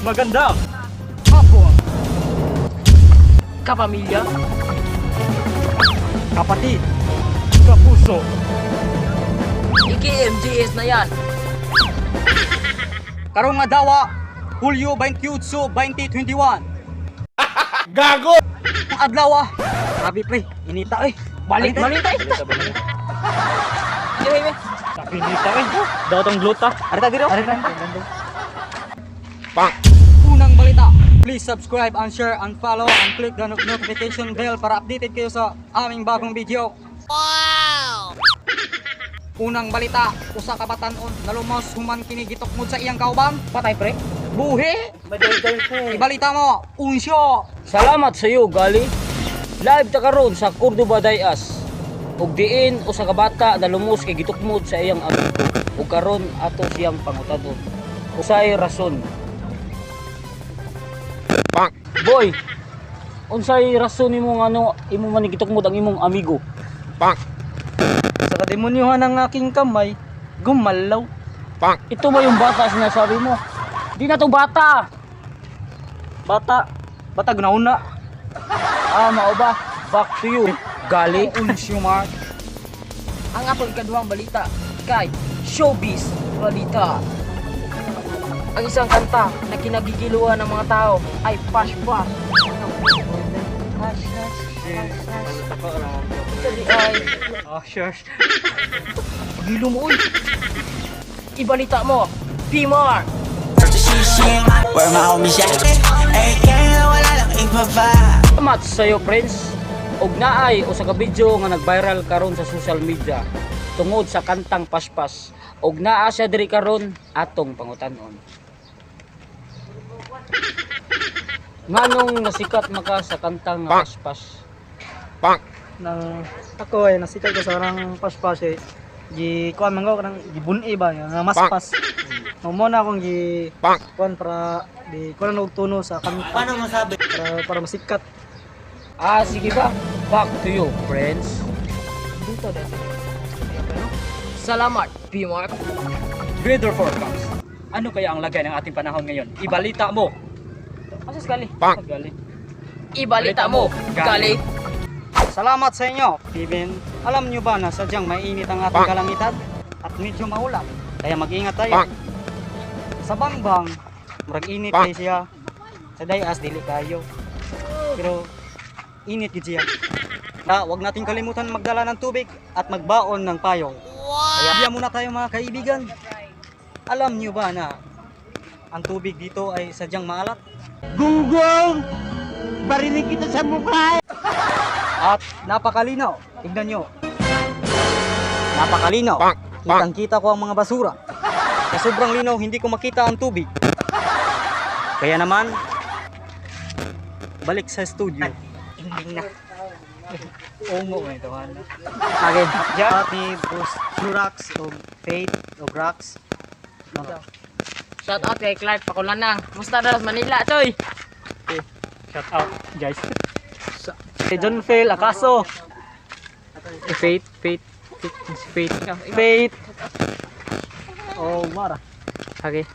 Magandang Hapon. Kapamilya. Kapatid. Kapuso. Iki-MGS na yan. Karong adlaw, Hulyo 28, 2021. Gago! Ang adlaw. Grabe pre, inita eh. Balik, balik tayo. Sige, be. Nakinita eh. Daw tong gluta. Arita dito. Arita. Bang! Unang balita. Please subscribe and share and follow and click the notification bell para updated kayo sa aming bagong video. Wow! Unang balita, usa ka batan-on nalumos human kini gitukmod sa iyang kauban. Patay, pre. Buhi! Ibalita mo, unsyo! Salamat sa iyo, Gali. Live ta karon sa Cordoba Dayas. Ug diin usa ka bata na lumos kay gitukmod sa iyang amigo. Ug karon ato siyang pangutadon. Usay rason? Bang! Boy, unsay rason nimo ngano imo man gitukmod ang imong amigo? Bang! Sa kademonyohan ng aking kamay, gumalaw. Bang! Ito ba yung bata sinasabi mo? Di na to bata. Bata, bata gunauna. Ah, mao ba? Back to you, Gali. Unsyo, Mark. Ang atong ikaduhang balita kay Showbiz Balita. Ang isang kanta na kinagigiluhan ng mga tao ay Pash Pash. Hush, hush, hush, hush. Ito di ay Oh, sure. Gilo mo, uy. Ibalita mo, P-Mark. Where my homies at? Ay, kaya wala lang iba pa. Salamat sa iyo, Prince. Ug naay usa ka video nga nag-viral karon sa social media tungod sa kantang Paspas. Ug naa siya diri karon atong pangutanon. Nganong nasikat maka sa kantang nga Paspas? Bang! Nang ako ay nasikat ko sa orang paspas eh. Gi kuan man ko kanang gibun-i ba nga maspas. Mo na akong gi Bang! kuan para di kuan og tuno sa kanta. Paano masabi? Para masikat. Ah, sige ba? Back to you, Prince. Dito din. Salamat, P-Mark. Weather forecast. Ano kaya ang lagay ng ating panahon ngayon? Ibalita mo. Asas gali. Bang! Gali. Ibalita mo, Gali. Salamat sa inyo, Piven. Alam nyo ba na sadyang mainit ang ating Bang! kalangitan at medyo maulap? Kaya mag-ingat tayo. Bang! Sa Bangbang, murag init Bang! kay siya. Sa Dayas, dili kayo. Pero init gid siya. Na, wag nating kalimutan magdala ng tubig at magbaon ng payong. Kaya biya muna tayo, mga kaibigan. Alam nyo ba na ang tubig dito ay sadyang maalat? Gunggong! Barinig kita sa mukha! At napakalinaw. Tignan nyo. Napakalinaw. Bang! Bang! Kitang-kita ko ang mga basura. Sa sobrang linaw, hindi ko makita ang tubig. Kaya naman, balik sa studio. Ending na. Ungo may tawanan. Okay. Happy Boost Jurax o Faith o Grax. Shout out kay Clark Pakulanang. Musta na sa Manila, choy. Shout out, guys. Kay John Phil Akaso. Eh, Faith, Faith, Faith, Faith. Faith. Oh, mara. Okay.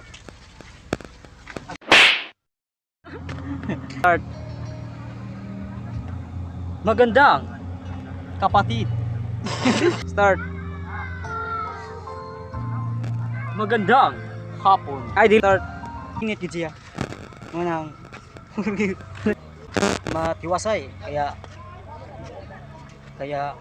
Start. Magandang Kapatid. Start. Magandang Hapon. Ay, di start. Init gid siya. Manang matiwasay kaya kaya